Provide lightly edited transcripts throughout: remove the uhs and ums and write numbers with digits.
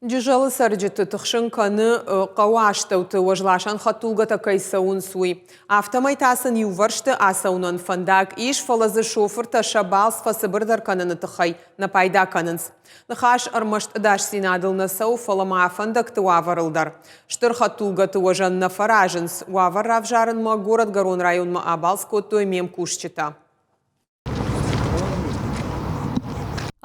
Джызӕлы цӕрджыты тыхсын кӕны, хъӕуы астӕуты уӕзласӕн хӕдтулгӕтӕ кӕй цӕуынц, уый. Афтӕмӕй та сын иувӕрсты ацӕуынӕн фӕндаг ис, фӕлӕ дзы шофыртӕ сӕ балц фӕцыбырдӕр кӕныны тыххӕй нӕ пайда кӕнынц. Ныхас ӕрмӕст ӕдасдзинадыл нӕ цӕуы, фӕлӕ ма фӕндӕгты уавӕрыл дӕр. Стыр хӕдтулгӕты уӕзӕн нӕ фӕразынц. Уавӕр равзарынмӕ горӕтгӕрон районмӕ абалц кодтой ме мкусджытӕ.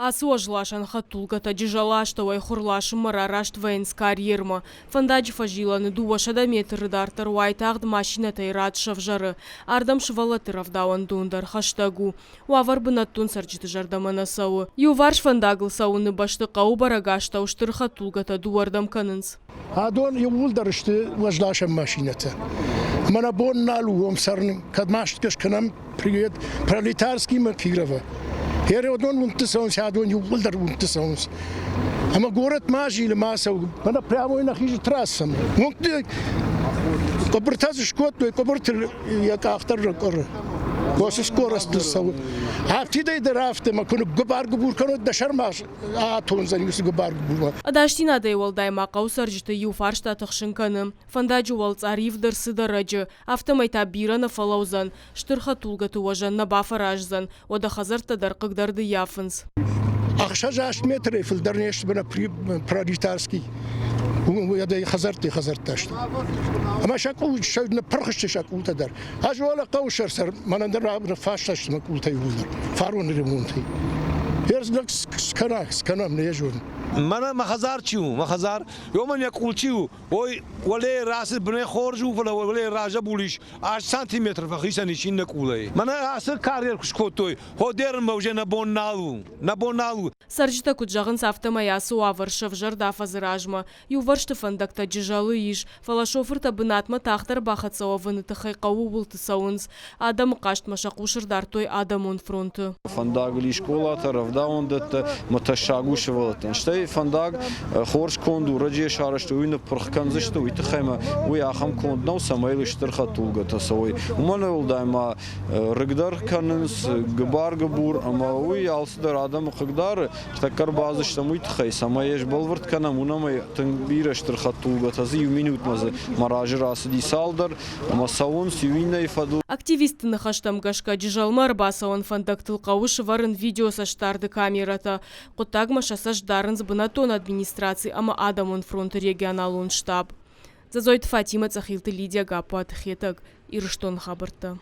Ацы уӕзласӕн хӕдтулгӕтӕ Джызӕлы астӕуӕй хуыр ласынмӕ рараст вӕййынц карьермӕ. Фӕндаджы фӕзилӕны 200 метры дарддӕр уайтагъд машинӕтӕй рад сӕвзӕры. Ардӕм сывӕллӕтты рӕвдауӕндон дӕр хӕстӕг у. Уавӕр бынӕттон цӕрджыты зӕрдӕмӕ нӕ цӕуы. Иуварс фӕндагыл цӕуыны бӕсты хъӕуы бӕрӕг астӕу стыр хӕдтулгӕтӕ дыууӕрдӕм кӕнынц. Адон иууылдӕр сты уӕзласӕн машинӕтӕ. Мӕнӕ бон нал у уым цӕрын, кӕд ма стгӕ скӕнӕм Привет, пролетарский мӕ Кирова. Еродон уынгты цӕуынц, адон иууылдӕр уынгты цӕуынц. Ӕмӕ горӕт ма зилы, ма цӕуы. Мӕнӕ прямой нӕхизы трассӕмӕ. Уынгты къуыбыртӕ дзы скодтой, къуыбырты йӕ къах дӕр ракъуыры. Осы скоростыл цӕуы. Афтидӕй дӕр афтӕ, мӕ куы ныггуыбар-гуыбур кӕной, дӕ сӕрмӕ атондзӕн уыцы гуыбар-гуыбурмӕ. Ӕдасдзинадӕй уӕлдай ма хъӕуы цӕрджыты иу фарста тыхсын кӕны. Фӕндаджы уӕлцъар ивд ӕрцыд ӕрӕджы, афтӕмӕй та бирӕ нӕ фӕлӕудзӕн, стыр хӕдтулгӕты уӕзӕн нӕ бафӕраздзӕн, уӕдӕ хӕдзӕрттӕ дӕр хъыгдӕрд ӕййафынц. 6-8 метрӕй фылдӕр не сты бына Пролетарский. Уӕдӕй хӕдзӕртты хӕдзӕрттӕ сты. Ӕмӕ сӕ къул сӕ ныппырх сты сӕ къултӕ дӕр. Ӕз уӕлӕ хъӕуы сӕр-сӕр мӕнӕн дӕр ныффаста сты мӕ къултӕ иууылдӕр. Фароны ремонтӕй. Ерзлӕг скӕна, скӕнӕм, нӕ зонын. Мӕнӕ мӕ хӕдзар чи у, мӕ хӕдзар, уымӕн йӕ къул чи у, Ой, уӕле рацыд бынӕй хорз у, фӕлӕ уӕле разӕбул ис, 8 сантиметр фӕхицӕн ис иннӕ къулӕй. Мӕнӕ ацы карьер куы скодтой, ходерынмӕ уже нӕ бон нал у, нӕ бон нал у. Цӕрджытӕ куыд зӕгъынц, афтӕмӕй ацы уавӕр сӕвзӕрд афӕдзы размӕ. Иувӕрсты фӕндӕгтӕ Джызӕлы ис, фӕлӕ шофыртӕ бынатмӕ тагъддӕр бахӕццӕ уӕвыны тыххӕй хъӕуы ууылты цӕуынц. Адӕмы хъастмӕ сӕ хъус ӕрдардтой адӕмон фронты. Фӕндагыл ис скъолатӕ, рӕвдауӕндӕттӕ ӕмӕ тӕссаг у сывӕллӕттӕн. Стӕй фӕндаг хорз конд у, рӕджы йӕ сарӕзтой, уый ныппырх кӕндзысты, уый тыххӕй ӕмӕ уый ахӕм конд нӕу, цӕмӕй йыл стыр хӕдтулгӕтӕ цӕуой. Уымӕн уӕлдай ма рыг дӕр кӕнынц, гыбар-гыбур ӕмӕ уый алцыдӕр адӕмы хъыгдары. Ныртӕккӕ ӕрбацыдыстӕм уый тыххӕй, цӕмӕй йӕ сбӕлвырд кӕнӕм, уымӕн ӕмӕ тынг бирӕ стыр хӕдтулгӕтӕ дзы иу минутмӕ дзы мӕ разы рацыди цалдӕр, ӕмӕ цӕуынц иу иннӕйы фӕдыл. Активистты ныхӕстӕм гӕсгӕ Джызӕлмӕ ӕрбацӕуӕн фӕндӕгтыл хъӕуы сывӕрын видеоцӕстдарды камерӕтӕ. Хъуыддагмӕ сӕ цӕст дарынц бынӕттон администраци ӕмӕ Адӕмон фронты регионалон штаб. Дзӕдзойты Фатимӕ, Цъӕхилты Лидия, Гаппуаты Хетӕг, Ирыстоны хабӕрттӕ.